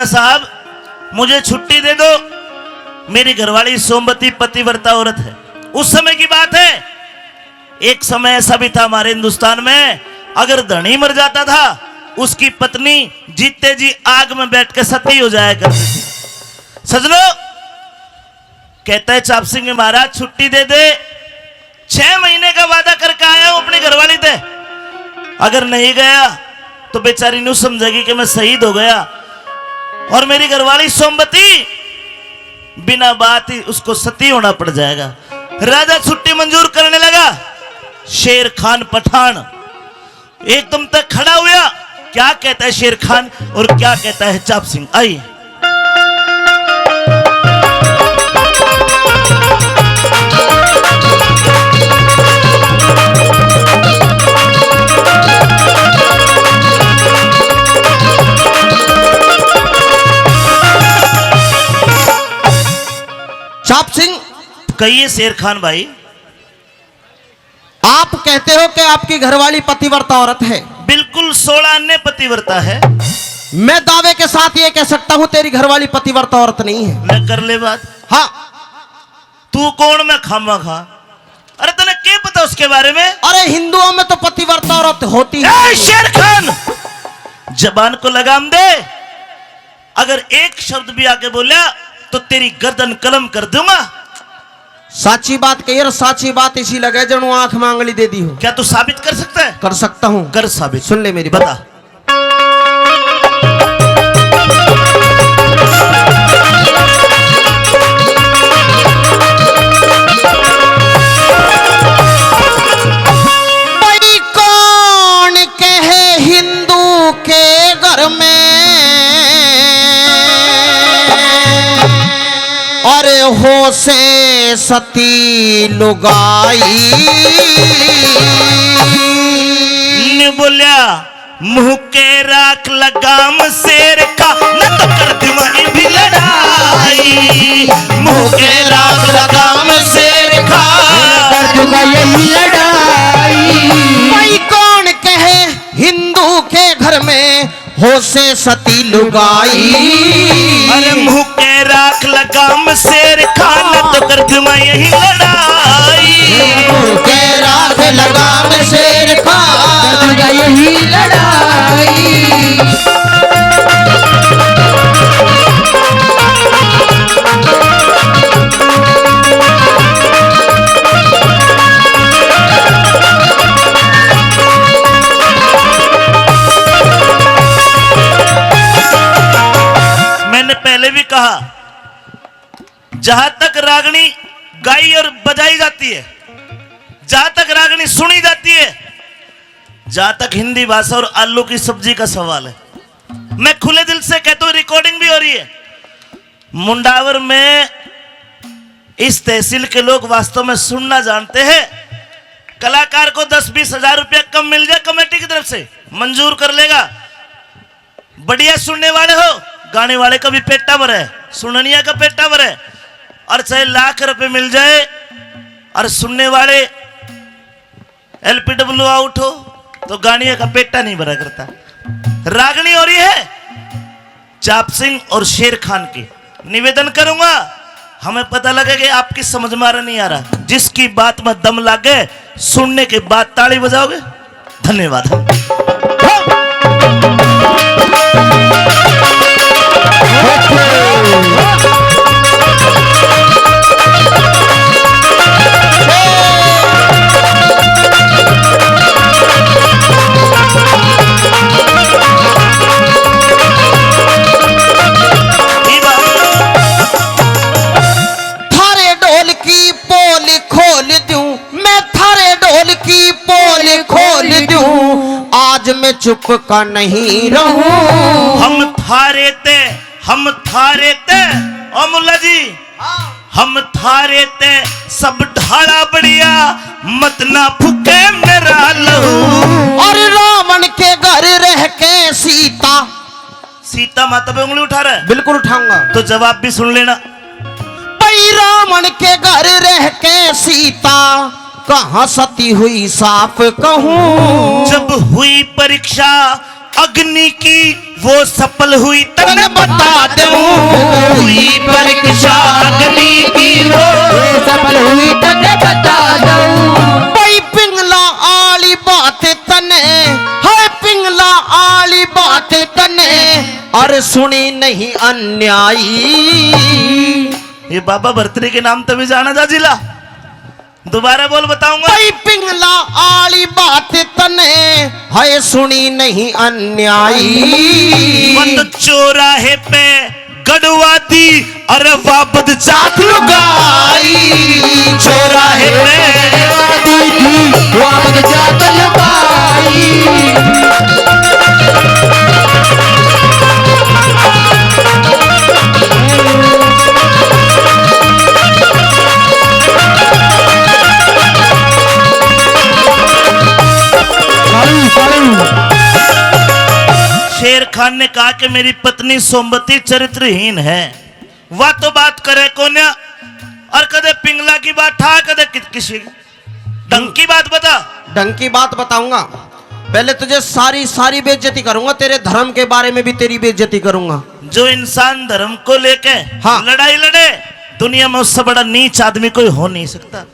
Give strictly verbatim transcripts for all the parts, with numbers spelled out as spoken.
साहब, मुझे छुट्टी दे दो, मेरी घरवाली सोमवती पतिव्रता औरत है। उस समय की बात है, एक समय ऐसा भी था हमारे हिंदुस्तान में, अगर धनी मर जाता था, उसकी पत्नी जीते जी आग में बैठ के सती हो जाया करती थी। सजनो, कहता है चाप सिंह, महाराज छुट्टी दे दे, छह महीने का वादा करके आया हूं अपनी घरवाली से, अगर नहीं गया तो बेचारी न्यू समझेगी कि मैं शहीद हो गया, और मेरी घरवाली सोमवती बिना बात ही उसको सती होना पड़ जाएगा। राजा छुट्टी मंजूर करने लगा। शेर खान पठान एकदम तक खड़ा हुआ। क्या कहता है शेर खान और क्या कहता है चाप सिंह, आइए। चाप सिंह, कहिए शेर खान भाई। आप कहते हो कि आपकी घरवाली पतिव्रता औरत है। बिल्कुल, सोलह आने पतिव्रता है। मैं दावे के साथ ये कह सकता हूं, तेरी घरवाली पतिव्रता औरत नहीं है। मैं कर ले बात। हाँ। तू कौन, मैं खामा खा? अरे, तने क्या पता उसके बारे में? अरे, हिंदुओं में तो पतिव्रता औरत होती है। ए, शेर खान, जबान को लगाम दे। अगर एक शब्द भी आगे बोला तो तेरी गर्दन कलम कर दूंगा। साची बात कही और साची बात इसी लगे जणु आंख में आंगली दे दी हो। क्या तू साबित कर सकता है? कर सकता हूँ। कर साबित। सुन ले मेरी बात। बता। भाई कौन कहे हिंदू के घर में, अरे हो से सती लुगाई। ने बोलिया, मुंह के राख लगाम शेर खा, न तो कर दूंगा ये भी लड़ाई। मुंह के राख लगाम शेर खा, कर दूंगा ये भी लड़ाई। भाई कौन कहे हिंदू के घर में हो से सती लुगाई। अरे मुंह के राख लगाम शेर खान, तो कर दूं मैं यही लड़ाई। मुंह के राख लगाम शेर खान, कर दूं मैं यही लड़ाई। मैंने पहले भी कहा, जहां तक रागनी गाई और बजाई जाती है, जहां तक रागनी सुनी जाती है, जहां तक हिंदी भाषा और आलू की सब्जी का सवाल है, मैं खुले दिल से कहता हूं, रिकॉर्डिंग भी हो रही है। मुंडावर में इस तहसील के लोग वास्तव में सुनना जानते हैं। कलाकार को दस बीस हजार रुपया कम मिल जाए, कमेटी की तरफ से मंजूर कर लेगा। बढ़िया सुनने वाले हो, गाने वाले का भी पेटा भरे, सुननिया का पेटा भरे, और चाहे लाख रुपए मिल जाए और सुनने वाले एलपीडब्ल्यू आउट हो तो गानिया का पेटा नहीं भरा करता। रागनी हो रही है चाप सिंह और शेर खान की। निवेदन करूंगा, हमें पता लगे कि आपकी समझ में आ रहा नहीं आ रहा। जिसकी बात में दम लागे, सुनने के बाद ताली बजाओगे। धन्यवाद। थारे ढोल की पोल खोल दूं, मैं थारे ढोल की पोल खोल दूं, आज मैं चुप का नहीं रहूं। हम थारे ते, हम थारे ते, ओ मुल्ला जी, हम थारे ते सब ढाला बढ़िया, मत ना फूके मेरा लहू। और रावण के घर रह के सीता, सीता माता पे उंगली उठा रहा है? बिल्कुल उठाऊंगा। तो जवाब भी सुन लेना। भाई रावण के घर रह के सीता कहाँ सती हुई साफ कहूँ। जब हुई परीक्षा अग्नि की वो सफल हुई तने बता दूं। हुई परीक्षा अग्नि की वो सफल हुई तने बता दूं। भाई पिंगला आली बात तने, हाय पिंगला आली बात तने, और सुनी नहीं अन्यायी। ये बाबा भरतरी के नाम तो भी जाना जा जिला। दोबारा बोल बताऊंगा। भाई पिंगला आली बात तने, हाय सुनी नहीं अन्यायी। बंद चौराहे पे गढ़वा दी, अरे वाबद जात लुगाई। चौराहे पे गढ़वा दी थी, वाबद जात लुगाई। शेर खान ने कहा कि मेरी पत्नी सोमवती चरित्रहीन है, वह तो बात करे कोन्या, और कदे पिंगला की बात ठा, कदे कि-, किसी की। ढंग की बात बता। ढंग की बात बताऊंगा। पहले तुझे सारी, सारी बेइज्जती करूंगा, तेरे धर्म के बारे में भी तेरी बेइज्जती करूंगा। जो इंसान धर्म को लेके हाँ। लड़ाई लड़े, दुनिया में उससे बड़ा नीच आदमी कोई हो नहीं सकता।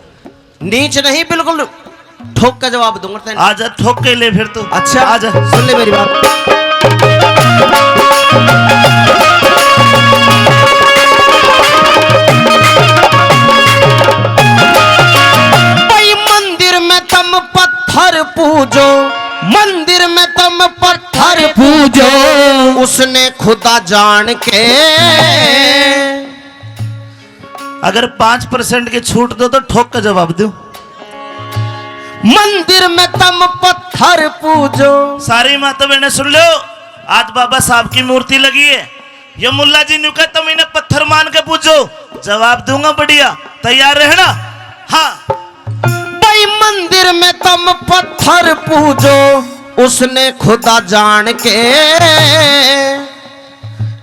नीच नहीं, बिल्कुल ठोक के जवाब दूंगा तेरे। आजा, ठोक के ले फिर तू। अच्छा, आजा। सुन ले मेरी बात। भाई मंदिर में तुम पत्थर पूजो, मंदिर में तुम पत्थर पूजो, उसने खुदा जान के। अगर पाँच परसेंट की छूट दो तो ठोक के जवाब दूं। मंदिर में तुम पत्थर पूजो। सारी माता बहने सुन लो, आज बाबा साहब की मूर्ति लगी है, ये मुल्ला जी न्यू कहता, "तुम इन्हें पत्थर मान के पूजो।" जवाब दूंगा बढ़िया, तैयार रहना। हाँ। भाई मंदिर में तुम पत्थर पूजो, उसने खुदा जान के।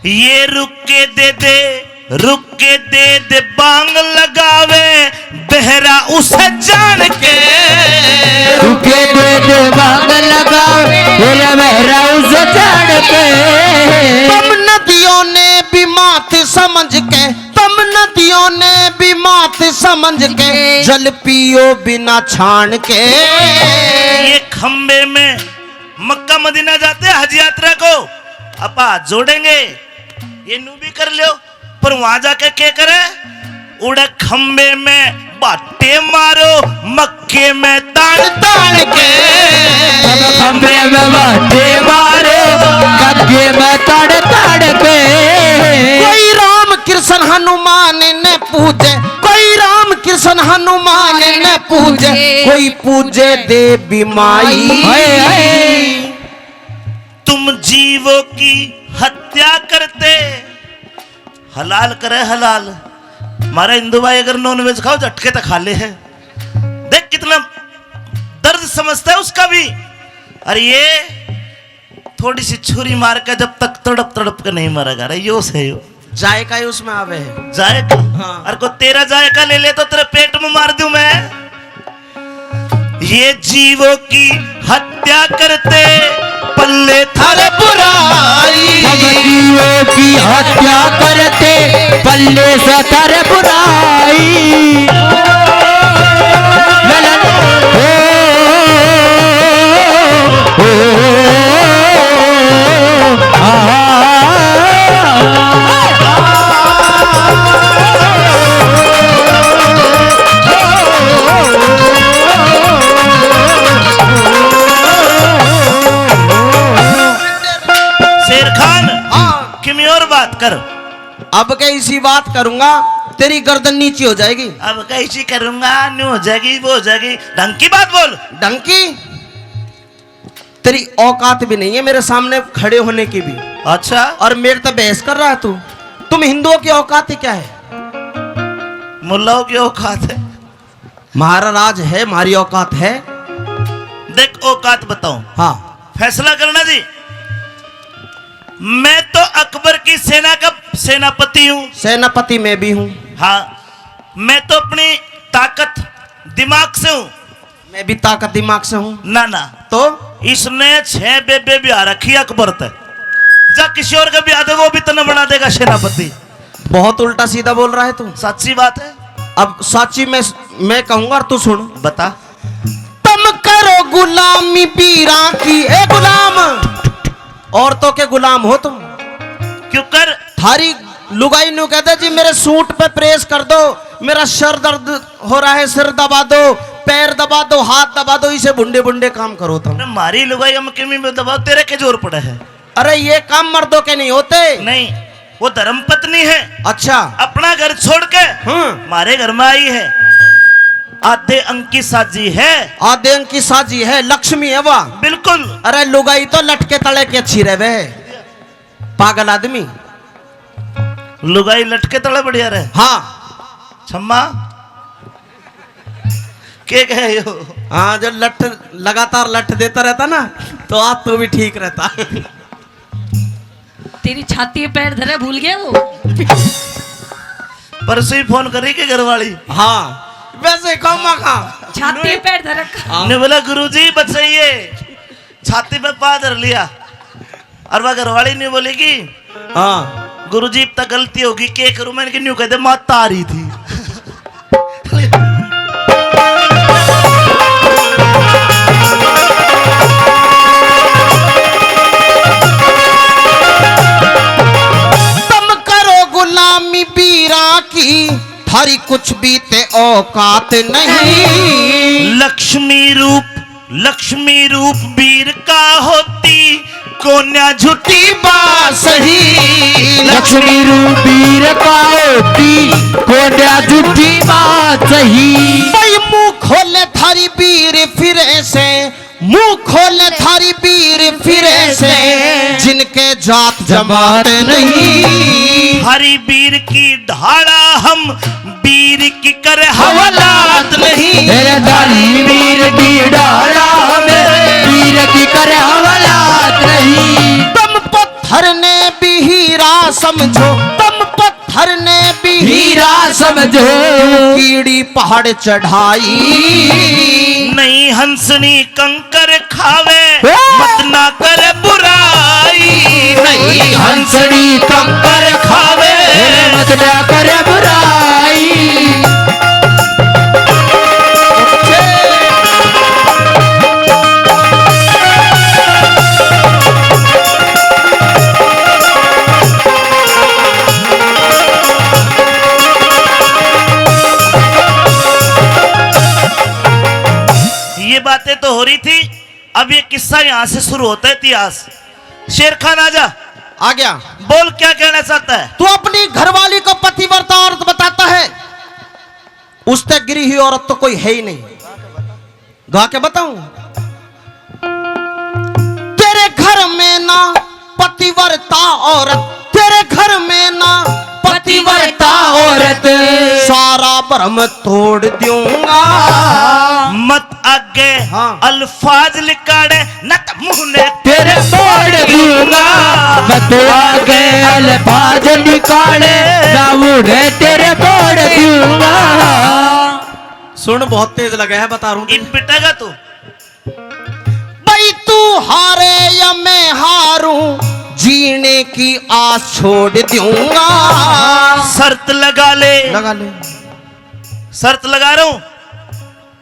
ये रुक के दे दे, रुक के दे दे बांग लगावे, बहरा उसे जान के। रुके दे दे बांग लगावे, तेरा बहरा उसे जान के। तुम नदियों ने भी मात समझ के, तुम नदियों ने भी मात समझ के, जल पियो बिना छान के। ये खंबे में मक्का मदीना जाते हैं हज यात्रा को, आप हाथ जोड़ेंगे, ये नू भी कर लो। पर वहां जाके के करे? उड़े खंबे में बाटे मारो, मक्के में ताड़ ताड़ के। खंबे में बाटे मारो, मक्के में ताड़ ताड़ के। कोई राम कृष्ण हनुमान ने पूजे, कोई राम कृष्ण हनुमान ने पूजे, कोई पूजे देवी माई। हाय, हाय। तुम जीवों की हत्या करते। हलाल करे हलाल। हमारा हिंदू भाई अगर नॉनवेज खाओ, झटके तो खा ले है। देख कितना दर्द समझता है उसका भी। और ये थोड़ी सी छुरी मार के जब तक तड़प तड़प के नहीं मरेगा, अरे यो से यो। जायका ही उसमें आवे है। जायका? हाँ। और को तेरा जायका ले ले तो तेरे पेट में मार दूं मैं। ये जीवों की हत्या करते पल्ले थारे बुराई। हम जीवों की हत्या करते पल्ले से थारे बुराई। ला ला ला। ओ, ओ, ओ, ओ, आ, आ, आ, आ। शेर खान, हाँ। किमी और बात कर। अब के इसी बात करूंगा, तेरी गर्दन नीची हो जाएगी। अब के इसी करूंगा, न्यू हो जाएगी, वो हो जाएगी। ढंग की बात बोल। ढंग की? तेरी औकात भी नहीं है मेरे सामने खड़े होने की भी। अच्छा। और मेरे तक बहस कर रहा है तू। तुम हिंदुओं की औकात ही क्या है? मुल्लाओं की औकात है। म्हारा राज है, म्हारी औकात है। देख, औकात बताऊं। हाँ। फैसला करना जी। मैं तो अकबर की सेना का सेनापति हूँ। सेनापति मैं भी हूँ। हाँ, मैं तो अपनी ताकत दिमाग से हूँ। मैं भी ताकत दिमाग से हूँ। ना, ना। तो? इसने छह बेबे ब्याह रखी अकबर ते। जा किसी और का ब्याह दे, वो भी तने बना देगा सेनापति। बहुत उल्टा सीधा बोल रहा है तू। साची बात है। अब साची मैं, मैं कहूंगा और तू सुन। बता। तम करो गुलामी बीरा की, ए गुलाम, औरतों के गुलाम हो तुम। क्यों कर? थारी लुगाई न्यू कहते जी, मेरे सूट पे प्रेस कर दो, मेरा सर दर्द हो रहा है, सिर दबा दो, पैर दबा दो, हाथ दबा दो, इसे भुंडे भुंडे काम करो तुम। अरे, मारी लुगाई हम किमी में दबाओ, तेरे के जोर पड़े है। अरे, ये काम मर्दों के नहीं होते। नहीं, वो धर्म पत्नी है। अच्छा। अपना घर छोड़ के हम्म। हमारे घर में आई है। आधे अंग की साजी है। आधे अंग की साजी है, लक्ष्मी है वाह। बिल्कुल। अरे, लुगाई तो लटके तले की अच्छी रहे, पागल आदमी। लुगाई लटके तले बढ़िया रहे। हाँ। छम्मा, के कहे यो? हाँ, जो लठ, लगातार लठ देता रहता ना, तो आज तो भी ठीक रहता। तेरी छाती पे पैर धरे भूल गया वो। परसों ही फोन करी के घरवाली। हाँ, वैसे खामा खा। छाती पे पैर धर रखा। हाँ। ने बोला, "गुरुजी बचाइए।" छाती पे पा धर लिया। और वह घरवाली नहीं बोलेगी, हाँ। "गुरुजी, इब तक गलती होगी, के करूं मैं?" इनके न्यू कह दे, "माता आ रही थी।" तम करो गुलामी बीरा की, थारी कुछ भी ते औकात नहीं। लक्ष्मी रूप, लक्ष्मी रूप बीर का होती, कोन्या झूठी बात सही। लक्ष्मी रूप बीर का होती, कोन्या झूठी बात सही। भाई मुंह खोले थारी बीर फिरे से, मुंह खोले थारी बीर फिरे से, जिनके जात जमात नहीं। हरी बीर की ढाला हम बीर की करे हवालात नहीं। ए थारी बीर की ढाला हम बीर की करे हवालात नहीं। तम पत्थर ने भी हीरा समझो, तम पत्थर ने भी हीरा समझो। कीड़ी पहाड़ चढ़ाई। नहीं हंसनी कंकर खावे, ओ! मत ना करे बुराई। नहीं हंसनी कंकर खावे, मत ना करे बुराई। ये बातें तो हो रही थी, अब ये किस्सा यहाँ से शुरू होता है, इतिहास। शेर खान, आजा। आ गया। बोल, क्या कहना चाहता है? तू अपनी घरवाली को पतिव्रता औरत बताता है, उससे गिरी हुई औरत तो कोई है ही नहीं। गा के बताऊं? तेरे घर में ना पतिव्रता औरत, तेरे घर में ना पतिव्रता औरत, सारा भरम तोड़ दूंगा। मत आगे हाँ। अल्फाज निकाले, न तो मुंह ने तेरे फोड़ दूंगा। मत आगे अल्फाज निकाले, ना मुंह ने तेरे फोड़ दूंगा। सुन, बहुत तेज लगा है, बता रहा हूँ। इन पिटेगा तू। भाई तू हारे या मैं हारूं, जीने की आस छोड़ दूंगा। शर्त लगा ले। लगा ले। शर्त लगा रहा हूं,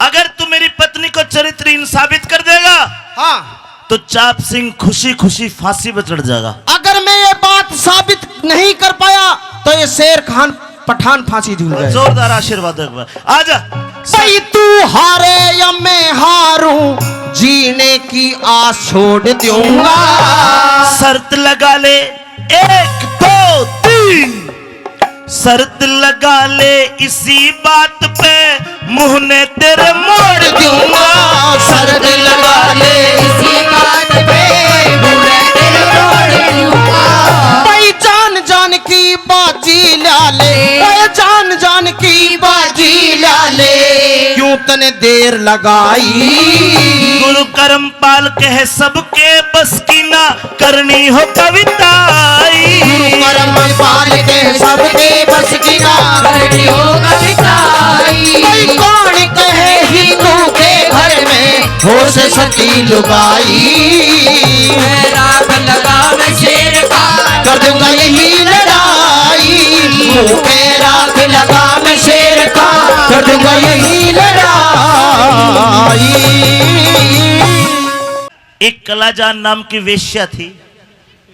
अगर तू मेरी पत्नी को चरित्रहीन साबित कर देगा, हाँ। तो चाप सिंह खुशी खुशी फांसी पर चढ़ जाएगा। अगर मैं ये बात साबित नहीं कर पाया, तो ये शेर खान पठान फांसी झूल जाए। जोरदार आशीर्वाद एक बार। आजा। भाई तू हारे या मैं हारूं, जीने की आस छोड़ दूंगा। शर्त लगा ले, एक, दो, तीन। शर्त लगा ले इसी बात पे, मुंह ने तेरे मोड़ दूंगा। शर्त लगा ले इसी बात पे, मुंह ने तेरे मोड़ दूंगा। भाई जान जान की बाजी ला ले, ओए जान जान की बाजी ला ले, क्यों तने देर लगाई। गुरु करमपाल कहे सबके बस की ना करनी हो कविताई। गुरु करमपाल कहे सबके बस की ना करनी हो कविताई। भाई कौन कहे हिंदू के घर में हो से सती लुगाई। मैं राख लगा मैं शेर का, कर दूंगा यही लड़ाई। मुंह पे राख लगा मैं शेर का, कर दूंगा यही लड़ाई। एक कलाजान नाम की वेश्या थी,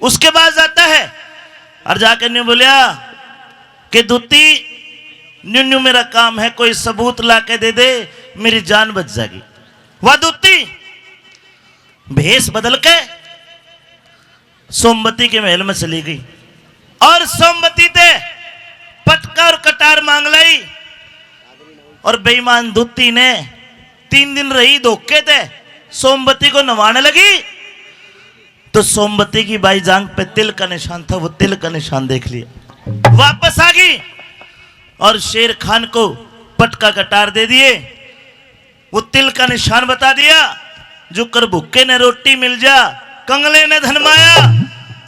उसके पास जाता है और जाकर न्यू बोलिया कि दूती, न्यू न्यू मेरा काम है, कोई सबूत ला के दे दे, मेरी जान बच जाएगी। वह दूती भेष बदल के सोमवती के महल में चली गई और सोमवती ते पटका और कटार मांग लाई। और बेईमान दूती ने तीन दिन रही धोखे ते, सोमवती को नवाने लगी तो सोमवती की बाई जांग पे तिल का निशान था, वो तिल का निशान देख लिया, वापस आ गई और शेर खान को पटका कटार दे दिए। वो तिल का निशान बता दिया, जो कर भूखे ने रोटी मिल जा, कंगले ने धन माया।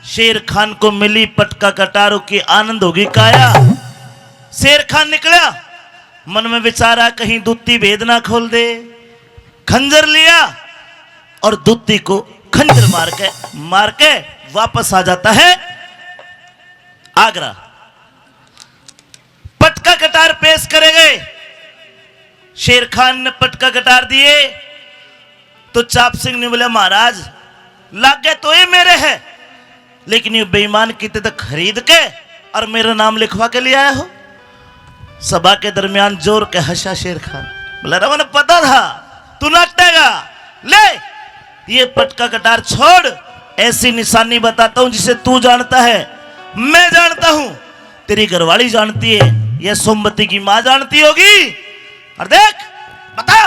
शेर खान को मिली पटका कटारों की, आनंद होगी काया। शेर खान निकला, मन में विचारा कहीं दूती भेद ना खोल दे। खंजर लिया और दूती को खंजर मार के, मार के वापस आ जाता है आगरा। पटका कटार पेश करे गए। शेर खान ने पटका कटार दिए तो चाप सिंह ने बोला, महाराज, लागे तो ये मेरे है, लेकिन ये बेईमान किते तक खरीद के और मेरा नाम लिखवा के ले आया हो। सभा के दरमियान जोर के हंसा शेर खान, बोला, रे, मैंने पता था तू नाटेगा, ले ये पटका कटार छोड़, ऐसी निशानी बताता हूं जिसे तू जानता है, मैं जानता हूं, तेरी घरवाली जानती है, यह सोमवती की मां जानती होगी। और देख, बता,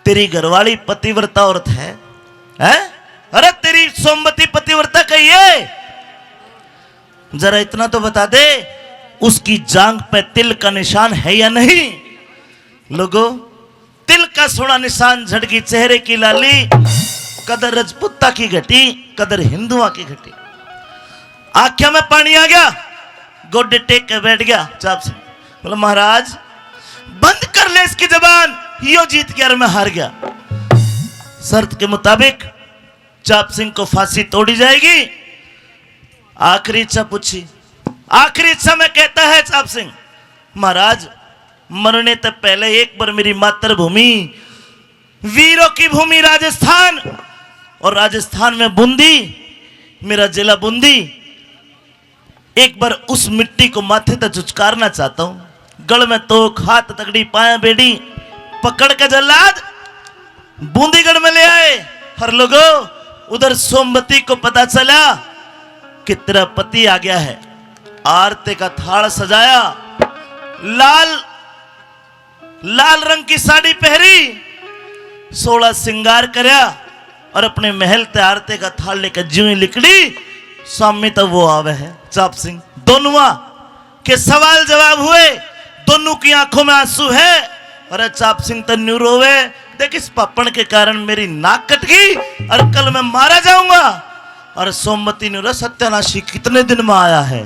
तेरी घरवाली पतिव्रता औरत है, हैं? अरे, तेरी सोमवती पतिव्रता कही है? जरा इतना तो बता दे, उसकी जांग पे तिल का निशान है या नहीं? लोगो, तिल का सोना निशान झड़गी चेहरे की लाली, कदर रजपूता की घटी, कदर हिंदुआ की घटी। आंख्या में पानी आ गया, गोडे टेक के बैठ गया चाप सिंह। बोला, महाराज, बंद कर ले इसकी जबान, यो जीत गया और मैं हार गया। शर्त के मुताबिक चाप सिंह को फांसी तोड़ी जाएगी। आखिरी इच्छा पूछी, आखिरी इच्छा में कहता है चाप सिंह, महाराज, मरने तक पहले एक बार मेरी मातृभूमि, वीरों की भूमि राजस्थान, और राजस्थान में बूंदी, मेरा जिला बूंदी, एक बार उस मिट्टी को माथे तक झुचकारना चाहता हूं। गल में तोख, हाथ तकड़ी, पाया बेड़ी, पकड़ के जल्लाद बूंदीगढ़ में ले आए। हर लोगों, उधर सोमवती को पता चला कि तेरा पति आ गया है। आरती का थाल सजाया, लाल लाल रंग की साड़ी पहरी, सोलह सिंगार करया और अपने महल ते आरती का थाल लेकर ज्यों ही लिकड़ी, सामने तक वो आवे है चाप सिंह। दोनुआ के सवाल जवाब हुए, दोनों की आंखों में आंसू है। अरे चाप सिंह तो न्यू रोवे, देख, इस पापण के कारण मेरी नाक कट गई और कल मैं मारा जाऊंगा। और सोमवती ने, रे सत्यानाशी, कितने दिन में आया है?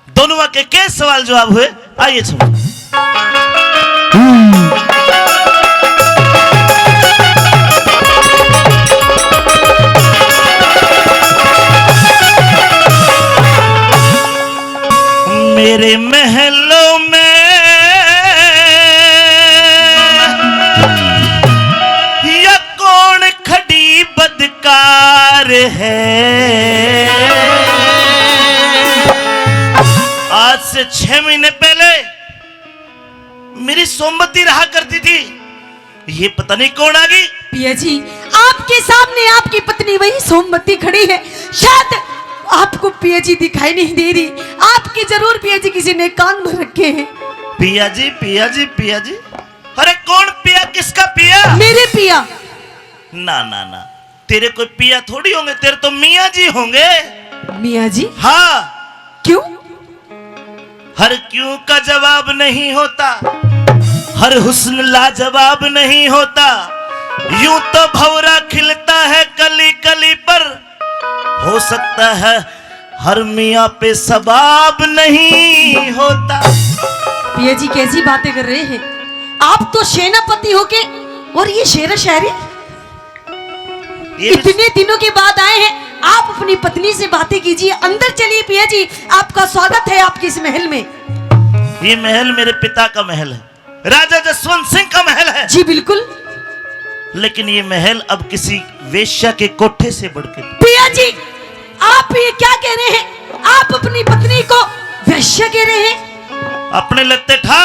दोनों के, के सवाल जवाब हुए, आइए सुनो। मेरे महलों में या कौन खड़ी बदकार है? आज से छह महीने पहले मेरी सोमवती रहा करती थी, ये पता नहीं कौन आ गई। पिया जी, आपके सामने आपकी पत्नी वही सोमवती खड़ी है। शायद आपको पिया जी दिखाई नहीं दे रही। आपके जरूर पिया जी किसी ने कान भर रखे हैं। पिया जी, पिया जी, पिया जी। अरे कौन पिया, किसका पिया? मेरे पिया। ना, ना, ना, तेरे कोई पिया थोड़ी होंगे, तेरे तो मियाँ जी होंगे। मियाँ जी? हाँ। क्यों? हर क्यों का जवाब नहीं होता, हर हुस्न लाजवाब नहीं होता। यूं तो भौरा खिलता है कली कली पर, हो सकता है हर मियाँ पे सबाब नहीं होता। पिया जी कैसी बातें कर रहे हैं आप, तो सेनापति होके और ये शेर शायरी। ये भी इतने दिनों के बाद आए हैं, आप अपनी पत्नी से बातें कीजिए। अंदर चलिए पिया जी, आपका स्वागत है आपके इस महल में। ये महल मेरे पिता का महल है, राजा जसवंत सिंह का महल है। जी बिल्कुल। लेकिन ये महल अब किसी वेश्या के कोठे से बढ़ के पिया जी, आप ये क्या कह रहे हैं? आप अपनी पत्नी को वेश्या कह रहे हैं? अपने लत्ते ठा,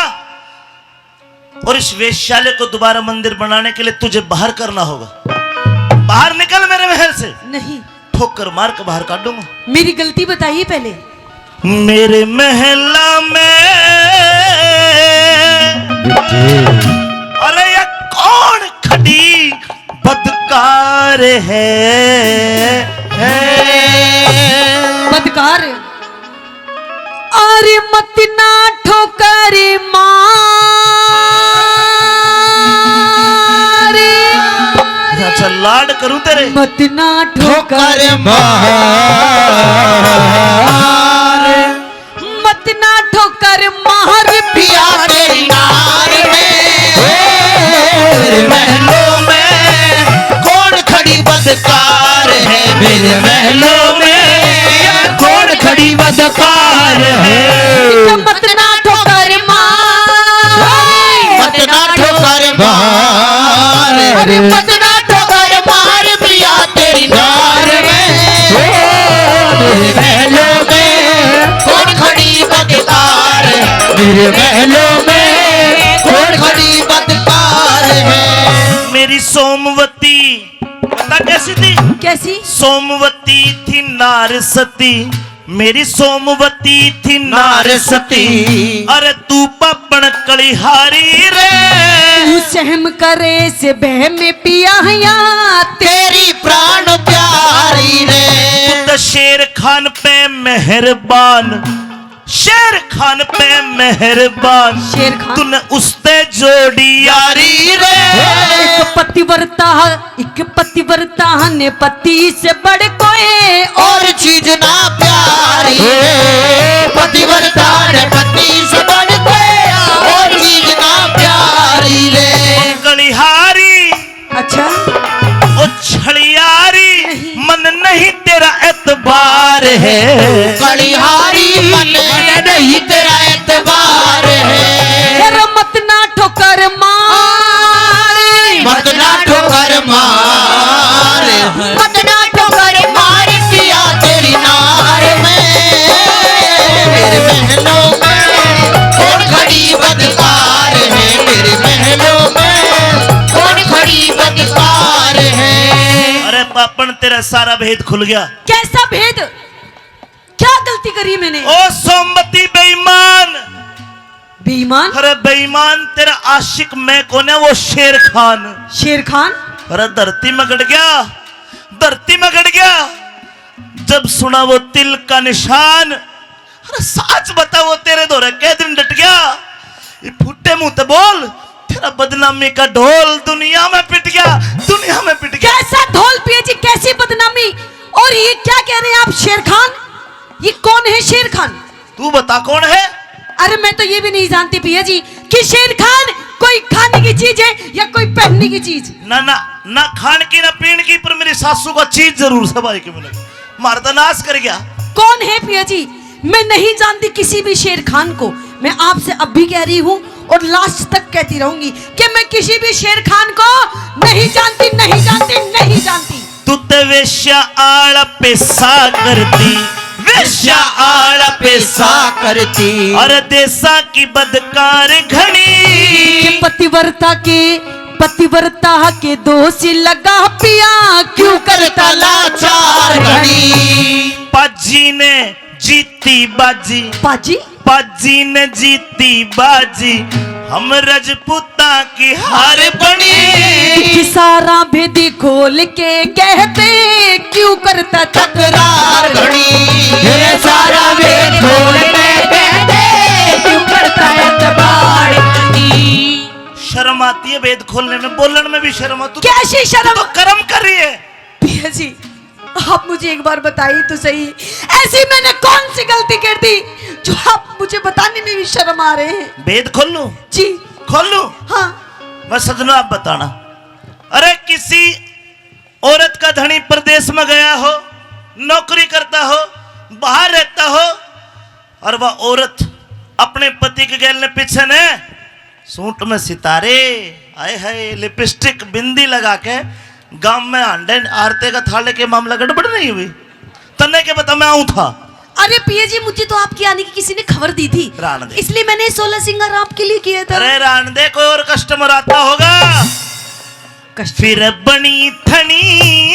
और इस वेश्यालय को दोबारा मंदिर बनाने के लिए तुझे बाहर करना होगा। बाहर निकल मेरे महल से। नहीं। ठोकर मार के बाहर काटूंगा। मेरी गलती बताइए पहले। मेरे महला में अरे ये कौन खड़ी बदकार है, है? बदकार। अरे मत ना ठोकर मार। अच्छा, लाड करूं तेरे। मत ना ठोकर ठोकर मार। मार। मत ना ठोकर मार पिया तेरी नार में। मेरे महलों में कौन खड़ी बदकार है, मेरे महलों में कौन खड़ी बदकार है। मत ना ठोकर मार, मत ना ठोकर मार, अरे मत ना ठोकर मार पिया तेरी नार में। ओ, मेरे महलों में कौन खड़ी बदकार है, मेरे महलों में कौन खड़ी बदकार है। मेरी सोमवती, पता कैसी थी? कैसी? सोमवती थी नार सती, मेरी सोमवती थी नार सती। अरे तू पापण कलिहारी रे। तू सहम करे से बह में पिया या तेरी प्राण प्यारी रे। तू तो शेर खान पे मेहरबान, शेर खान पे मेहरबान। शेर खान। तूने उसते जोड़ी यारी रे। एक पतिव्रता, एक पतिव्रता ने पति से बढ़ कोई और चीज ना प्यारी। पतिव्रता ने पति से बढ़ कोई और चीज ना प्यारी रे। कलिहारी। अच्छा। ओ छलियारी, नहीं। मन नहीं तेरा एतबार है। कलिहारी, मन नहीं तेरा एतबार है। तेरा मत ना ठोकर मार। मत ना ठोकर मार, मत ना ठोकर मार पिया तेरी नार में। मेरे महलों में कौन खड़ी बदकार है, मेरे महलों में कौन खड़ी बदकार है। अरे पापण, तेरा सारा भेद खुल गया। कैसा भेद? क्या गलती करी मैंने? ओ सोमवती बेईमान। बेईमान? अरे बेईमान, तेरा आशिक मैं कोन्या, वो शेर खान। शेर खान? अरे धरती में गड़ गया, धरती में गड़ गया। जब सुना वो तिल का निशान, अरे सच बता, वो तेरे धोरे कै दिन डट गया? ये फुट्टे मुंह ते बोल, तेरा बदनामी का ढोल दुनिया में पिट गया, दुनिया में पिट गया। कैसा ढोल पिया जी, कैसी बदनामी? और ये क्या कह रहे हैं आप शेर खान? ये कौन है शेर खान? तू बता कौन है? अरे मैं तो ये भी नहीं जानती पिया जी कि शेर खान कोई खाने की चीज है या कोई पहनने की चीज। ना, ना, ना खान की ना पीन की, पर मेरी सासू का चीज जरूर से भाई के मिले। मार तो नाश कर गया। कौन है पिया जी? मैं नहीं जानती किसी भी शेर खान को। मैं आपसे अब भी कह रही हूँ और लास्ट तक कहती रहूंगी कि मैं किसी भी शेर खान को नहीं जानती, नहीं जानती, नहीं जानती। तू ते वेश्या आला पेशा करती, वेश्या आला पेशा करती। और देसा की बदकार घणी। कि पतिव्रता के, पतिव्रता के दोष लगा पिया, क्यों करता लाचार घणी। पाजी ने जीती बाजी। पाजी? पाजी ने जीती बाजी, हम रजपूतां की हार बनी। कि सारा भेद खोल के कहते, क्यों करता तकरार घणी। ये सारा भेद खोल के कहते, क्यों करता एतबार घणी। शर्म आती है भेद खोलने में, बोलने में भी शर्म आती। कैसी शर्म? तू तो कर्म कर रही है। पिया जी, आप मुझे एक बार बताइए तो सही, ऐसी मैंने कौन सी गलती कर दी जो आप मुझे बताने में भी शर्म आ रहे हैं? भेद खोल लूं? जी। खोल लूं? हाँ। मैं सजनों, आप बताना। अरे किसी औरत का धनी परदेस में गया हो, नौकरी करता हो, बाहर रहता हो, और वह औरत अपने पति के गैल ने पीछे ने सूट में सितारे, आए हाय, लिपस्टिक, बिंदी लगा के गांव में हांडे आरते का थाले के मामला गड़बड़ नहीं हुई? तन्ने के बता, मैं आऊं था। अरे पिया जी, मुझे तो आपके आने की किसी ने खबर दी थी, रान दे। इसलिए मैंने सोलह सिंगार आपके लिए किया था। अरे रान दे, कोई और कस्टमर आता होगा। कस्टमर। फिर बनी ठणी,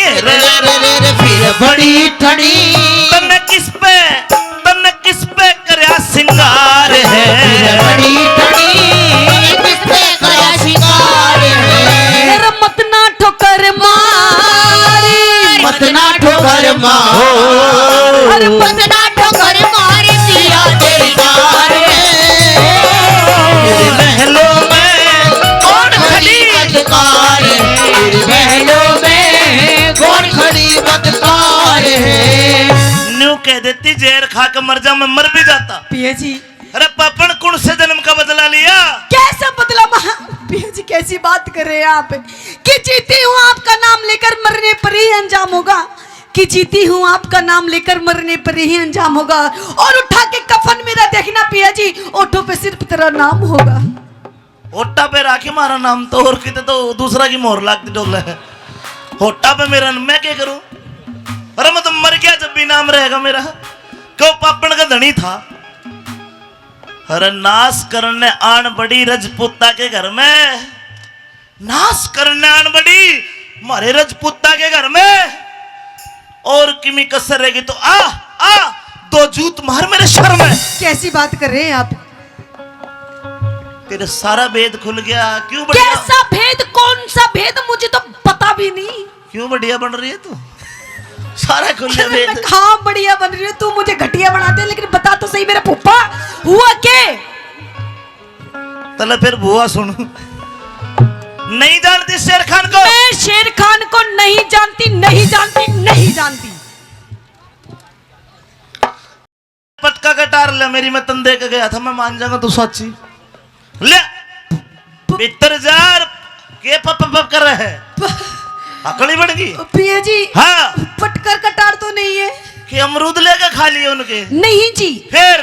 रे, रे, रे, रे, रे, फिर बनी ठणी। तन्ने किस पे, तन्ने किस पे करया सिंगार है? फिर बनी ठणी, किस पे करया सिंगार है? मेरा मत ना ठोकर मारी। मत ना ठोकर मार। अरे मत ना ठोकर मार दिया तेरी कार में। तेरे महलों में कौन खड़ी अंधकार है? तेरे महलों में कौन खड़ी बदकार है? न्यू कह देती, जहर खा के मर जा, मैं मर भी जाता। पिया जी। अरे पापण, कौन से जन्म का बदला लिया? कैसा बदला महा-, पिया जी, कैसी बात कर रहे हैं आप कि जीती हूँ आपका नाम लेकर मरने पर ही अंजाम होगा, कि जीती हूँ आपका नाम लेकर मरने पर ही अंजाम होगा। और उठा के कफन मेरा देखना पिया जी, ओठों पे सिर्फ तेरा नाम होगा। होटा पे राखी मारा नाम तो, और किते तो दूसरा की मोहर लागती डोले। होटा पे मेरा, मैं क्या करूं? अरे मैं तो मर गया जब भी नाम रहेगा मेरा। क्यों पापण का धनी था। अरे नाश करने आन बड़ी रजपूता के घर में, नाश करने आन बड़ी मारे रजपूता के घर में। और किमी कसर रहेगी तो आ, आ, दो जूत मार मेरे सर में। कैसी बात कर रहे हैं आप? तेरा सारा भेद खुल गया। क्यों बढ़िया? कैसा भेद, कौन सा भेद, मुझे तो पता भी नहीं। क्यों बढ़िया बन रही है तू? सारा खुल गया अरे मैं भेद। कहाँ बढ़िया बन रही हूँ, तू मुझे घटिया बना दे, लेकिन बता तो सही मेरा फूफा, हुआ के? तले फिर बुआ सुन, नहीं जानती शेर खान को? मैं शेर खान को नहीं जानती, नहीं जानती, नहीं जानती। पटका कटार ले मेरी, मैं तन दे के गया था, मैं मान जाऊंगा तू साची। ले भीतर जा, के पप पप कर रहे है? अकली बन गई। पिया जी, हाँ। पटकर कटार तो नहीं है? कि अमरूद लेके खा लिए उनके? नहीं जी। फिर?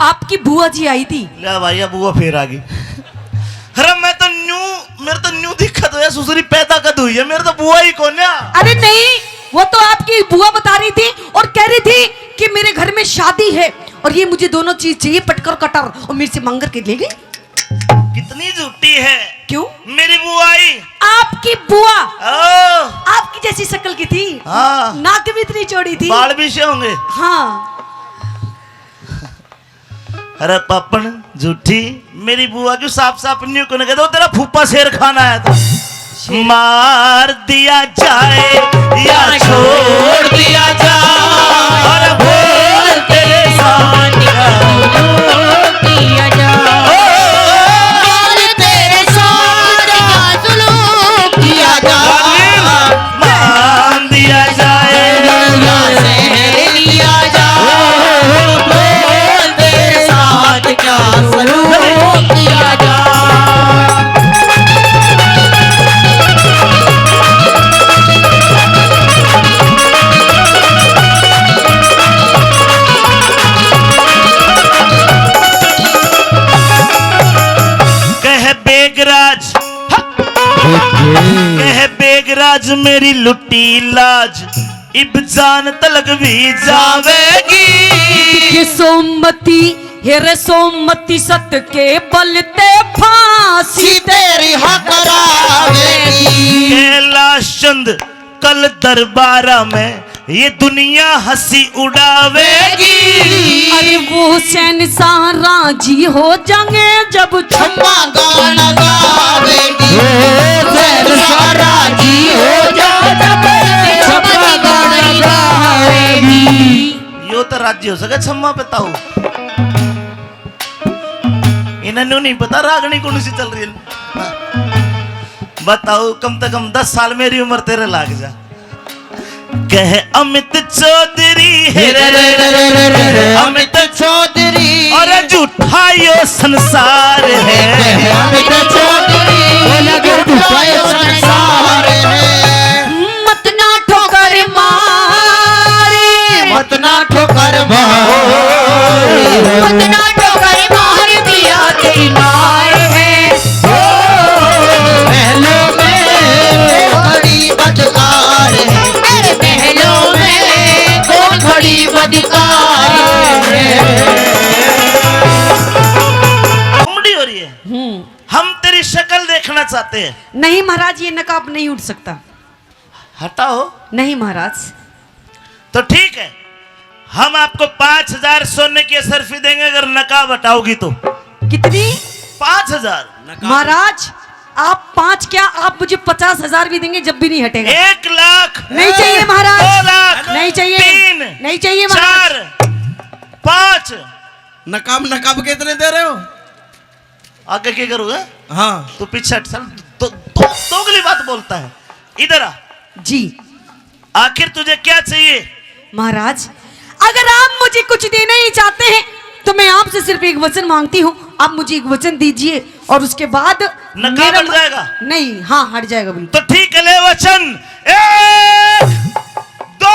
आपकी बुआ जी आई थी। ले भाई, अब बुआ फिर आ गई। अरे मैं तो न्यू, मेरे तो न्यू दिक्कत हो, सुसरी पैदा कद हुई है, मेरे तो बुआ ही कोन्या। अरे नहीं, वो तो आपकी बुआ बता रही थी और कह रही थी कि मेरे घर में शादी है और ये मुझे दोनों चीज चाहिए, पटकर कटार, और मेरे से मांग करके ले गई। कितनी झूठी है। क्यों? मेरी बुआ आई। आपकी बुआ? ओ। आपकी जैसी शक्ल की थी। हाँ। नाक भी इतनी चौड़ी थी। बाल भी से होंगे। हाँ। अरे पापण झूठी, मेरी बुआ क्यों साफ साफ न्यू कोने कहते, वो तेरा फूफा शेर खान आया था। मार दिया जाए या छोड़ दिया जाए, और बोल तेरे साथ क्या सलूक किया जाए, और तेरे साथ क्या सलूक किया जाए। मान दिया जाए या सहन किया जाए, बोल तेरे साथ क्या सलूक किया जाए। कह बेगराज, कह बेगराज मेरी लुटी लाज, इब जान तलक भी जावेगी। सोमती, हे रे सोमती, सत के बल ते फांसी तेरी हकरावेगी। कैलाश चंद कल दरबारा में ये दुनिया हंसी उड़ावेगी। अरे वो शहंशाह राजी हो जाएंगे जब छम्मा गाना गावेगी। वो शहंशाह राजी हो जाए जब छम्मा गाना गावेगी। यो तो राजी हो सके छम्मा पे ताऊ। इन्हें न्यू नहीं पता रागनी कौन सी चल रही है। बताओ, कम से कम दस साल मेरी उम्र तेरे लाग जा। कह अमित चौधरी है रे, रे, रे, रे, रे, रे, अमित चौधरी। और झूठा यो संसार है। कह अमित चौधरी, बोला कर झूठा यो संसार है। मत कितना ठोकर मार दिया तेरी मार है। ओ, महलों में खड़ी बदकार है। अरे महलों में कौन खड़ी बदकार है। कॉमेडी हो रही है। हम्म। हम तेरी शक्ल देखना चाहते हैं। नहीं महाराज, ये नकाब नहीं उठ सकता। हटाओ। नहीं महाराज। तो ठीक है, हम आपको पाँच हजार सोने की असरफी देंगे अगर नकाब हटाओगी तो। कितनी? पाँच हजार। महाराज, आप पाँच क्या, आप मुझे पचास हजार भी देंगे जब भी नहीं हटेगा। एक लाख। नहीं चाहिए महाराज। दो लाख। नहीं चाहिए। तीन। नहीं चाहिए महाराज। चार। पाँच। नकाब, नकाब कितने दे रहे हो? आगे क्या करूँगा? हाँ। तू पीछे हट, साल दो, दो, दोगली बात बोलता है। इधर आ। जी। आखिर तुझे क्या चाहिए? महाराज, अगर आप मुझे कुछ देना ही चाहते हैं तो मैं आपसे सिर्फ एक वचन मांगती हूँ, आप मुझे एक वचन दीजिए और उसके बाद नकाब मेरा हट म-, जाएगा? नहीं, हाँ, हट जाएगा बिल्कुल। तो ठीक है, ले वचन। एक, दो।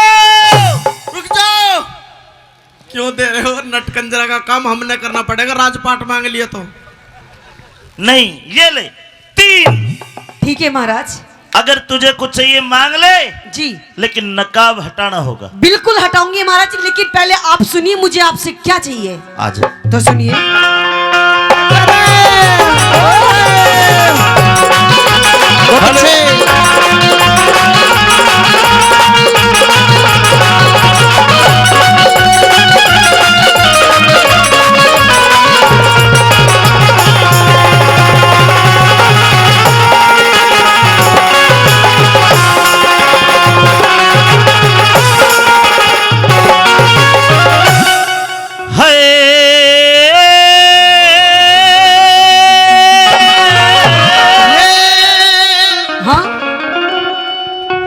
रुक जाओ। क्यों दे रहे हो? नटकंजरा का काम हमने करना पड़ेगा, राजपाट मांग लिए तो। नहीं, ये ले, तीन। ठीक है महाराज। अगर तुझे कुछ चाहिए मांग ले। जी। लेकिन नकाब हटाना होगा। बिल्कुल हटाऊंगी महाराज, लेकिन पहले आप सुनिए, मुझे आपसे क्या चाहिए। आज। तो सुनिए। बहुत अच्छे। हाय। हाँ?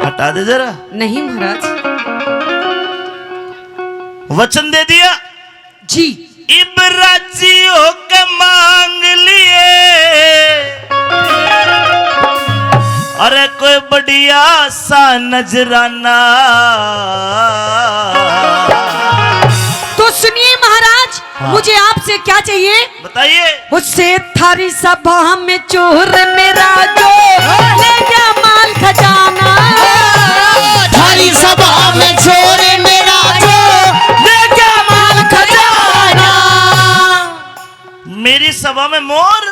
हटा दे जरा। नहीं महाराज। वचन दे दिया। जी। इब राजी होके मांग लिए, अरे कोई बढ़िया सा नजराना। तो सुनिए महाराज, हाँ। मुझे आपसे क्या चाहिए? बताइए। उससे थारी सभा में चोर मेरा जो ले गया माल खजाना। थारी सभा में चोर मेरा जो ले गया माल खजाना। मेरी सभा में मोर।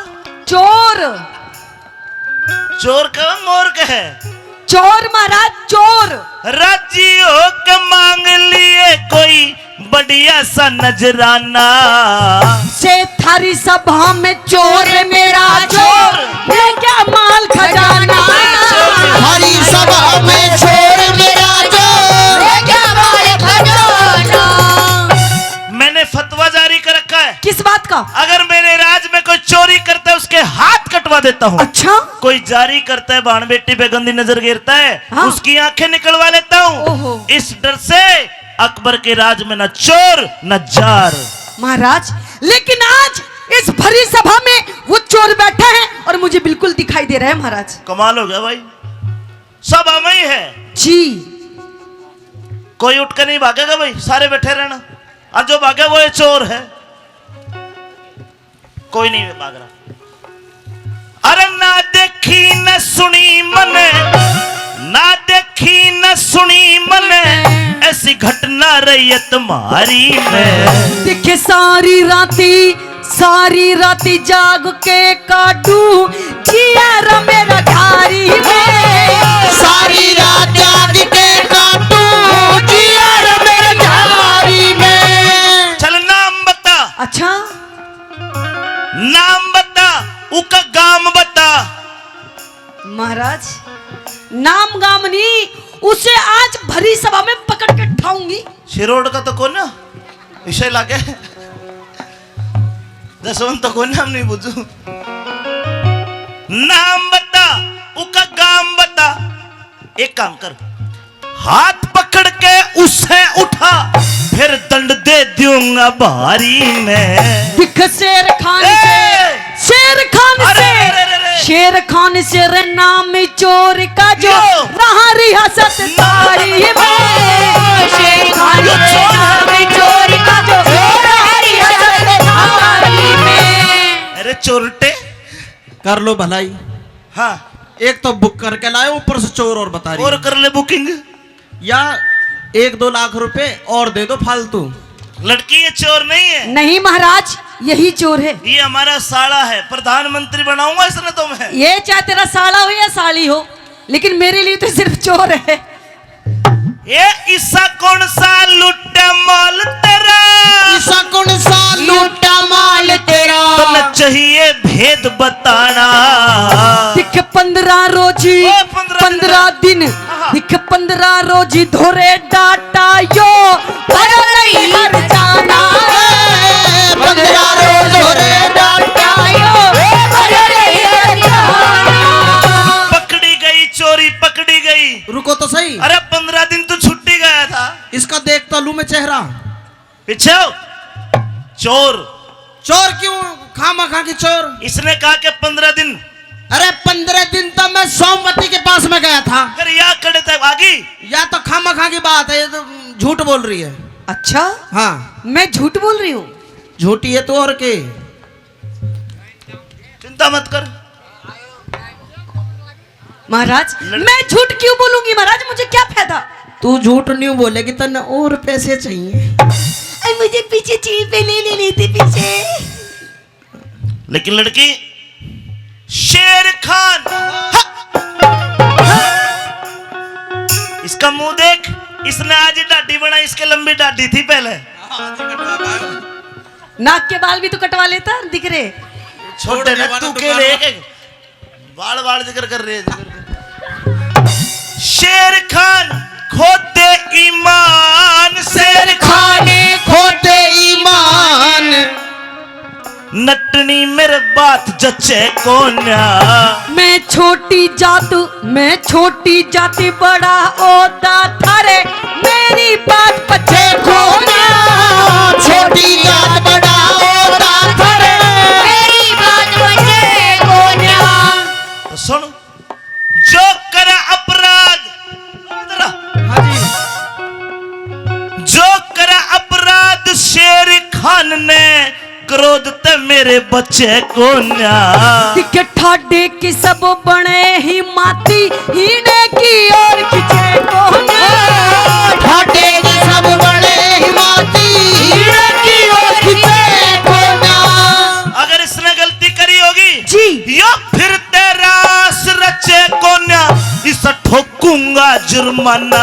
चोर। चोर कहे, मोर कहे? चोर महाराज, चोर। राजी होके मांग लिए कोई बढ़िया सा नजराना। से थारी सभा में चोर मेरा चोर, ले गया माल खजाना। थारी सभा में चोर मेरा चोर, ले गया माल खजाना। मैंने फतवा जारी कर रखा है। किस बात का? अगर मेरे राज में कोई चोरी करता है, उसके हाथ कटवा देता हूँ। अच्छा? कोई जारी करता है, भाण बेटी पे गंदी नजर गिरता है, हाँ। उसकी आंखें निकलवा लेता हूँ। ओहो। इस डर से अकबर के राज में ना चोर ना जार। महाराज, लेकिन आज इस भरी सभा में वो चोर बैठा है और मुझे बिल्कुल दिखाई दे रहा है महाराज। कमाल हो गया भाई, सभा में ही है जी। कोई उठ के नहीं भागेगा भाई, सारे बैठे रहना। और जो भागे वो ये चोर है। कोई नहीं भाग रहा। अरे ना देखी न सुनी मने, ना देखी न सुनी मने, ऐसी घटना रही है तुम्हारी में। देखे सारी राती, सारी राती जाग के काटू जिया रा मेरा घारी में। सारी रात जाग के काटू जिया रा मेरा घारी में। चल नाम बता। अच्छा। नाम बता, उका गाम बता। महाराज, नाम गाम नहीं, उसे आज भरी सभा में पकड़ के ठाऊंगी। सिरोड का तो कोन्या, इसे लागे। जसवंत तो कोन्या, हम नहीं बुझू। नाम बता, उका गाम बता। एक काम कर, हाथ पकड़ के उसे उठा, फिर दंड दे दूंगा भारी में। दिख शेर खान से, ए! शेर खान अरे, से, अरे, अरे, अरे। शेर खान से रे नाम चोर का जो यो। रहा रियासत तारी में। शेर खान यो से चोर। नाम चोर चोरटे। कर लो भलाई। हाँ। एक तो बुक करके लाए, ऊपर से चोर और बता रही और है। कर ले बुकिंग। या एक दो लाख रुपए और दे दो फालतू। लड़की, ये चोर नहीं है। नहीं महाराज, यही चोर है। ये हमारा साला है, प्रधानमंत्री बनाऊंगा इसने तो मैं। ये चाहे तेरा साला हो या साली हो, लेकिन मेरे लिए तो सिर्फ चोर है। ए, इसा कौन सा लुट्टा माल तेरा? इसा कौन सा लुट्टा माल तेरा? तन्ने चाहिए भेद बताना। दिख पन्द्रह रोजी, ओ, पन्द्रह दिन। पन्द्रह दिन, आहा। दिख पन्द्रह रोजी धोरे डाटा यो, भरो नहीं हर जाना। ए, पन्द्रह रोज धोरे डाटा यो, भरो नहीं हर जाना। पकड़ी गई चोरी, पकड़ी गई। रुको तो सही। अरे, पन्द्रह दिन तो छुट्टी गया था। इसका देखता लूं मैं चेहरा। पीछे हो। चोर। चोर क्यों? खामखा की चोर। इसने कहा कि पन्द्रह दिन। अरे, पन्द्रह दिन तो मैं सोमवती के पास में गया था। फिर या कड़े तक आ गई? या तो खामखा की बात है, ये तो झूठ बोल रही है। अच्छा? हाँ। मैं झूठ बोल रही हूँ? झूठी है तो और के? चिंता मत कर। महाराज, लड़- मैं झूठ क्यों बोलूंगी महाराज, मुझे क्या फायदा? तू झूठ नहीं बोलेगी, तन्ने और पैसे चाहिए। अरे मुझे पीछे चीपे ले, ले लेते पीछे। लेकिन लड़की, शेर खान, इसका मुंह देख, इसने आज ही दाढ़ी बनाई, इसके लंबी दाढ़ी थी पहले। नाक के बाल भी तो कटवा लेता, दिख रहे। छोटे ने तू के ले, बाल बाल जिक्र कर रहे हैं, जिक्र कर। शेर खान खोते ईमान, शेर खान खोते ईमान। नटनी मेरे बात जचे कोन्या। मैं छोटी जात, मैं छोटी जाति बड़ा ओदा थारे, मेरी बात पचे कोन्या। छोटी जात बड़ा ओदा थारे, मेरी बात पचे कोन्या। तो सुन, जो करा अपराध, हाँ जी। जो करा अपराध शेर खान ने, क्रोध ते मेरे बचे कोन्या। दिखे ठाडे की सब बने ही माती, हीने की ओर खिंचे कोन्या। ठाडे की सब बने ही माती, हीने की ओर खिंचे कोन्या। अगर इसने गलती करी होगी जी। यो फिर तेरा आस रचे कोन्या, इस ठोकूंगा जुर्माना।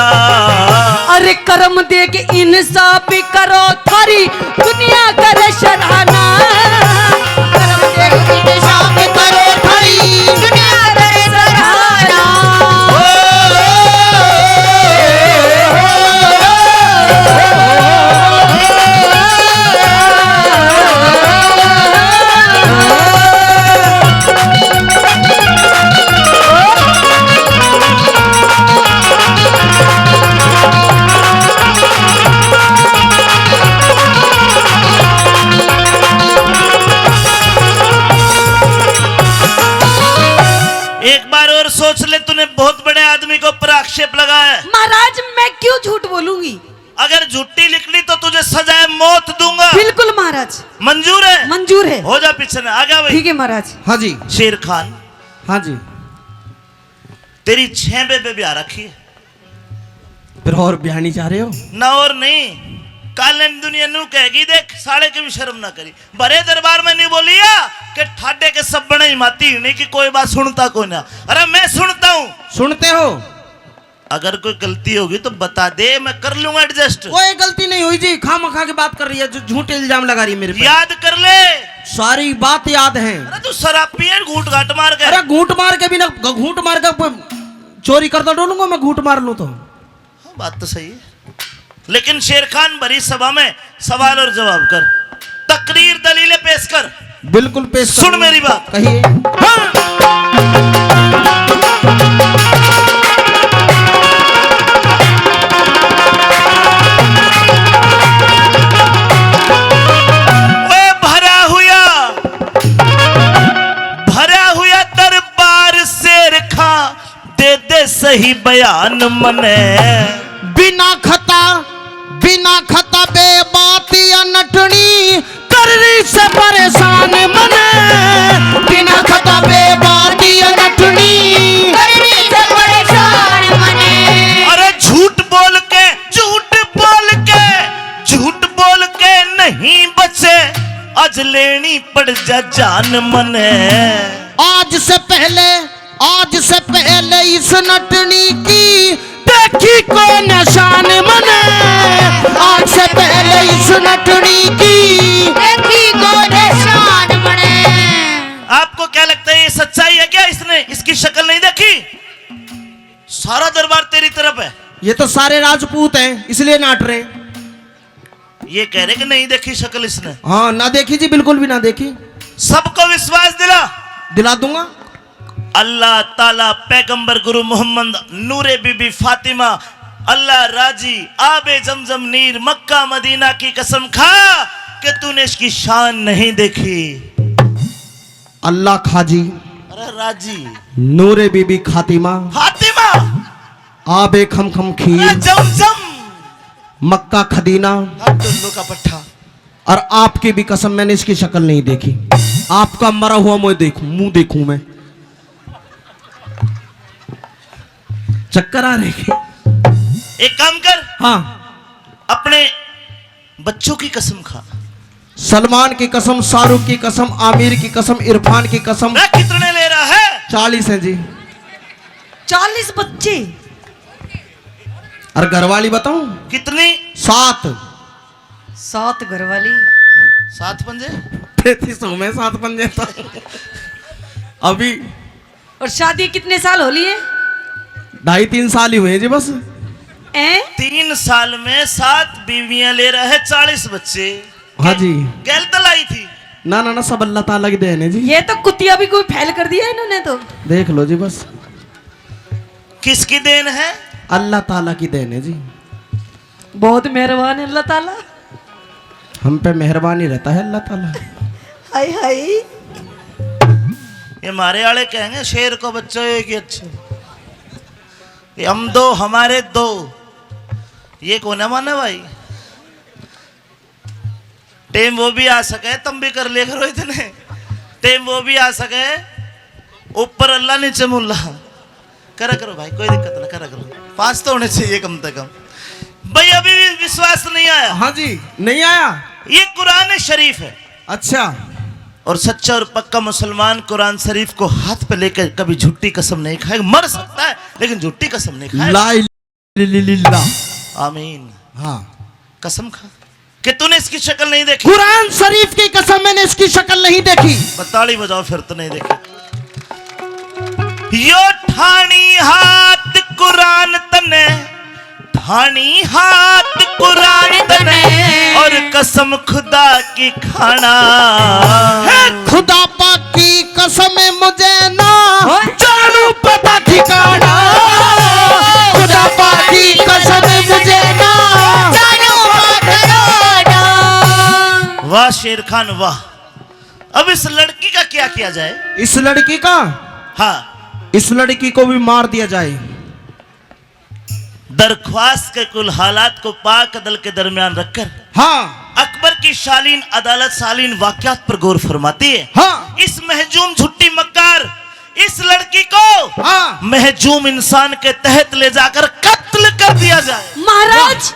अरे करम देख इंसाफ करो, थारी दुनिया करे सराहना। करम देख इंसाफ करो, थारी दुनिया करे सराहना। एक बार और सोच ले, तूने बहुत बड़े आदमी के ऊपर आक्षेप लगाया है। महाराज, मैं क्यों झूठ बोलूंगी? अगर झूठी लिखनी तो तुझे सजाए मौत दूंगा। बिल्कुल महाराज। मंजूर है? मंजूर है। हो जा पीछे ने, आ गया भाई। ठीक है महाराज। हाँ जी। शेर खान। हाँ जी। तेरी छह बेबे ब्याह रखी है। फिर और ब्याह नहीं जा रहे हो? ना और नहीं। काले दुनिया नू कहेगी, देख साले की भी शर्म ना करी। भरे दरबार में नहीं बोलिया कि ठाडे के सब बने ही माती, नहीं कि कोई बात सुनता कोई ना। अरे मैं सुनता हूँ। सुनते हो? अगर कोई गलती होगी तो बता दे, मैं कर लूंगा एडजस्ट। कोई गलती नहीं हुई जी, खामखा की बात कर रही है, जो झूठे इल्जाम लगा रही है मेरे पे। याद कर ले। सारी बात याद है। अरे तू शराब पिए, घूंट घाट मार के। अरे घूंट मार के भी ना, घूंट मार के प-, चोरी करता ढूंढूंगा मैं, घूंट मार लूं तो। हाँ, बात तो सही है। लेकिन शेर खान, भरी सभा में सवाल और जवाब कर, तकरीर दलीलें पेश कर। बिल्कुल पेश सुन करूंगा। मेरी बात। कहिए। हाँ। ओए भरा हुआ, भरा हुआ दरबार शेर खां, दे दे सही बयान मने। बिना खता, बिना खता बे बात या नटनी, कर रही से परेशान मने। लेनी पड़ जा जान मने। आज से पहले, आज से पहले इस नटनी की देखी को निशान मने। आज से पहले इस नटनी की देखी को निशान मने। आपको क्या लगता है, ये सच्चाई है क्या? इसने, इसकी शक्ल नहीं देखी? सारा दरबार तेरी तरफ है। ये तो सारे राजपूत हैं, इसलिए नाट रहे हैं। ये कह रहे कि नहीं देखी शक्ल इसने। हाँ, ना देखी जी, बिल्कुल भी ना देखी। सबको विश्वास दिला। दिला दूंगा। अल्लाह ताला, पैगंबर गुरु मोहम्मद, नूरे बीबी फातिमा, अल्लाह राजी, आबे जमजम नीर, मक्का मदीना की कसम खा कि तूने इसकी शान नहीं देखी। अल्लाह खाजी, अरे राजी, नूरे बीबी खातिमा, फातिमा, आबे खमखम खीर, अरे जमजम, मक्का खदीना, हर डुल्लू का पट्ठा। और आपकी भी कसम, मैंने इसकी शक्ल नहीं देखी। आपका मरा हुआ मुंह देखूं, मुंह देखूं मैं। चक्कर आ रहे हैं। एक काम कर, हाँ। अपने बच्चों की कसम खा। सलमान की कसम, शाहरुख की कसम, आमिर की कसम, इरफान की कसम। मैं कितने ले रहा है? चालीस हैं जी। चालीस बच्चे। और घरवाली बताऊं? कितनी? सात। सात घरवाली। सात पंजे? तैंतीस हो में सात पंजे तो अभी। और शादी कितने साल हो लिए? ढाई तीन साल ही हुए जी बस। हैं? तीन साल में सात बीवियां ले रहे, चालीस बच्चे। हाँ जी। गैल तो लाई थी? ना, ना, ना, सब अल्लाह ताला की देन है जी। ये तो कुतिया भी कोई फैल कर दिया इन्होंने तो। देख लो जी बस। किसकी देन है? अल्लाह ताला की देन है जी। बहुत मेहरबान है अल्लाह ताला। हम पे मेहरबान ही रहता है अल्लाह ताला। हाय, हाय। ये हमारे वाले कहेंगे, "शेर को बच्चों एक ही अच्छे।" ये हम दो, हमारे दो। ये कौन है माने भाई? टेम वो भी आ सके, तुम भी कर ले करो इतने। टेम वो भी आ सके, ऊपर अल्लाह नीचे मुल्ला। करा करो भाई, कोई दिक्कत ना, करा करो। पास तो होने चाहिए कम से कम। भाई, अभी भी विश्वास नहीं आया? हाँ जी, नहीं आया। ये कुरान शरीफ है। अच्छा। और सच्चा और पक्का मुसलमान कुरान शरीफ को हाथ पे लेकर कभी झूठी कसम नहीं खाएगा। मर सकता है, लेकिन झूठी कसम नहीं खाएगा। ला इलाहा इल्लल्लाह। आमीन। हाँ। कसम खा कि तूने इसकी शक्ल नहीं देखी। कुरान शरीफ की कसम, मैंने इसकी शक्ल नहीं देखी। ताली बजाओ फिर तो नहीं देखी। यो ठानी हाथ कुरान तने, ठानी हाथ कुरान तने, और कसम खुदा की खाना। हे खुदा पाक की कसम मुझे ना, ओए। जानू पता ठिकाना। खुदा पाक की कसम मुझे ना, जानू पता ठिकाना। वाह शेर खान वाह। अब इस लड़की का क्या किया जाए? इस लड़की का? हाँ। इस लड़की को भी मार दिया जाए। दरख्वास्त के कुल हालात को पाक अदल के दरमियान रखकर, हाँ। अकबर की शालीन अदालत शालीन वाकयात पर गौर फरमाती है। हाँ। इस महजूम झुट्टी मक्कार इस लड़की को, हाँ। महजूम इंसान के तहत ले जाकर कत्ल कर दिया जाए। महाराज,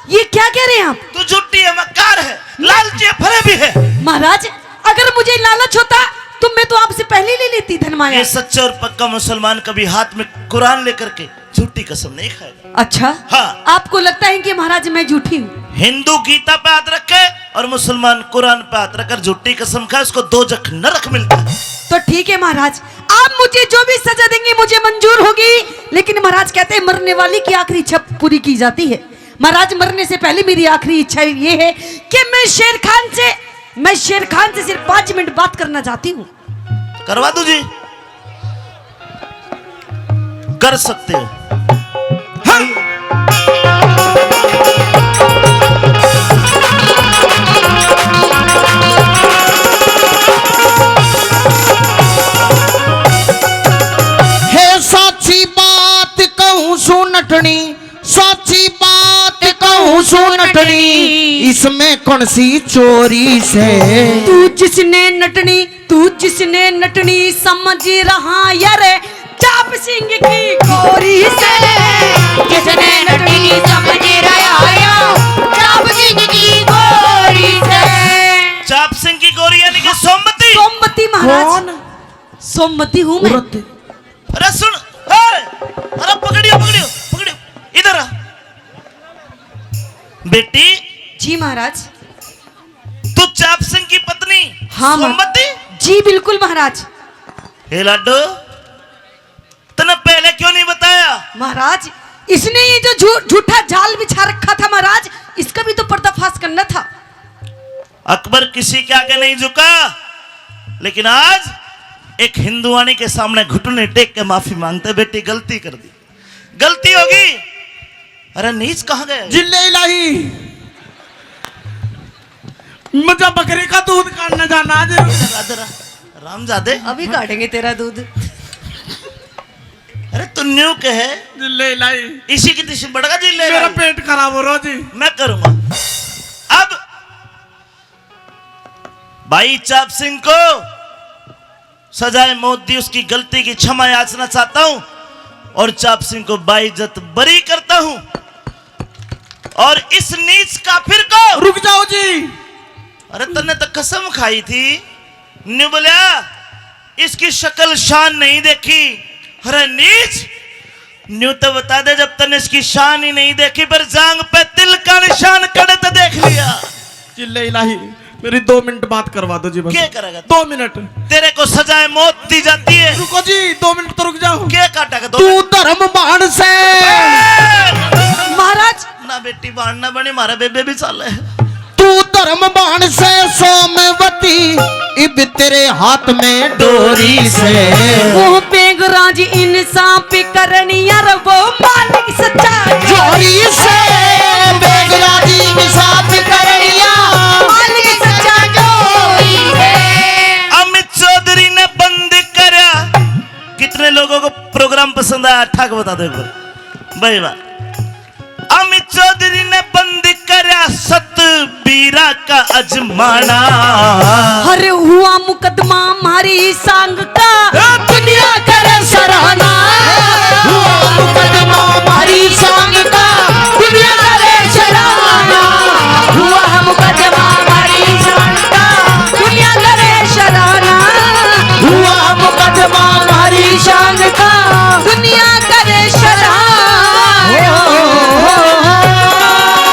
ये क्या कह रहे हैं आप? तू झुट्टी है, मक्कार है, लालची है, फरेबी है। महाराज, अगर मुझे लालच होता तो मैं तो आपसे पहले ले लेती धन माया। ये सच्चा और पक्का मुसलमान कभी हाथ में कुरान लेकर के झूठी कसम नहीं खाएगा। अच्छा? हाँ। आपको लगता है कि महाराज मैं झूठी हूँ? हिंदू गीता पे हाथ रखे और मुसलमान कुरान पे हाथ रखकर झूठी कसम खाए, उसको दोजख नरक मिलता है। तो ठीक है महाराज, आप मुझे जो भी सजा देंगे मुझे मंजूर होगी, लेकिन महाराज कहते हैं मरने वाली की आखिरी इच्छा पूरी की जाती है। महाराज, मरने से पहले मेरी आखिरी इच्छा ये है कि मैं शेर खान से, मैं शेर खान से सिर्फ पाँच मिनट बात करना चाहती हूँ। करवा दूं जी? कर सकते हो। हाँ। हे साची बात कहूं सू नटनी, साची बात कहूं सू नटनी, इसमें कौन सी चोरी से? तू जिसने नटनी, तू जिसने नटनी समझ रहा यार, चाप सिंह की गोरी से। जिसने नटनी समझ रहा यार, चाप सिंह की गोरी से। चाप सिंह सोमवती। सोमवती महाराज। कौन? सोमवती हूँ मैं। अरे सुन, ए, अरे पकड़ियो, पकड़ियो, पकड़ियो, इधर आ। बेटी। जी महाराज। तू चाप सिंह की पत्नी हाँ, महा- सोमवती? जी बिल्कुल महाराज। हे लाडो, तने पहले क्यों नहीं बताया? महाराज, इसने ये जो झू-, झूठा जाल बिछा रखा था महाराज, इसका भी तो पर्दाफाश करना था। अकबर किसी के आगे नहीं झुका, लेकिन आज एक हिंदुआनी के सामने घुटने टेक के माफी मांगते, बेटी गलती कर दी, गलती होगी। अरे नीच कहाँ गए? जिल्ले इलाही, मुझे बकरी का दूध काटने जाना आज। रामजादे। अभी काटेंगे तेरा दूध। अरे तू न्यू कहे। जिल्ले इलाही। इसी की तिसी बड़का जिल्ले मेरा इलाही। पेट खराब हो रहा जी। मैं करूंगा। अब भाई चाप सिंह को सजाए मौत दी, उसकी गलती की क्षमा याचना चाहता हूं और चाप सिंह को बाइज्जत बरी करता हूं और इस नीच काफिर को। रुक जाओ जी। अरे तन्ने तो कसम खाई थी, न्यू बोलिया, इसकी शक्ल शान नहीं देखी। अरे नीच, न्यू तो बता दे, जब तन्ने इसकी शान ही नहीं देखी, पर जांग पे तिल का निशान कड़े तो देख लिया। जिल्ले इलाही, मेरी दो मिनट बात करवा दो जी बस। क्या करेगा? दो मिनट। तेरे को सजाए मौत दी जाती है। रुको जी, दो मिनट तो रुक जाओ। क्या काटेगा? दो तू मिनट। धर्म बाण से। ए! महाराज। ना बेटी बाण ना बने, मारा बेबे भी चाले। तू धर्म बाण से सोमवती, इब तेरे हाथ में डोरी से। ओ बेगराज इंसाफ करनिया रे वो मालिक सच्चा जोरी से। बेगराज इंसाफ करनिया मालिक सच्चा जोरी से। अमित चौधरी ने बंद करया। कितने लोगों को प्रोग्राम पसंद आया, ठा के बता दो एक बार। भाई वाह। अमित चौधरी ने बंद करया सतबीरा का अजमाना। अरे हुआ मुकदमा म्हारी सांग का। ए,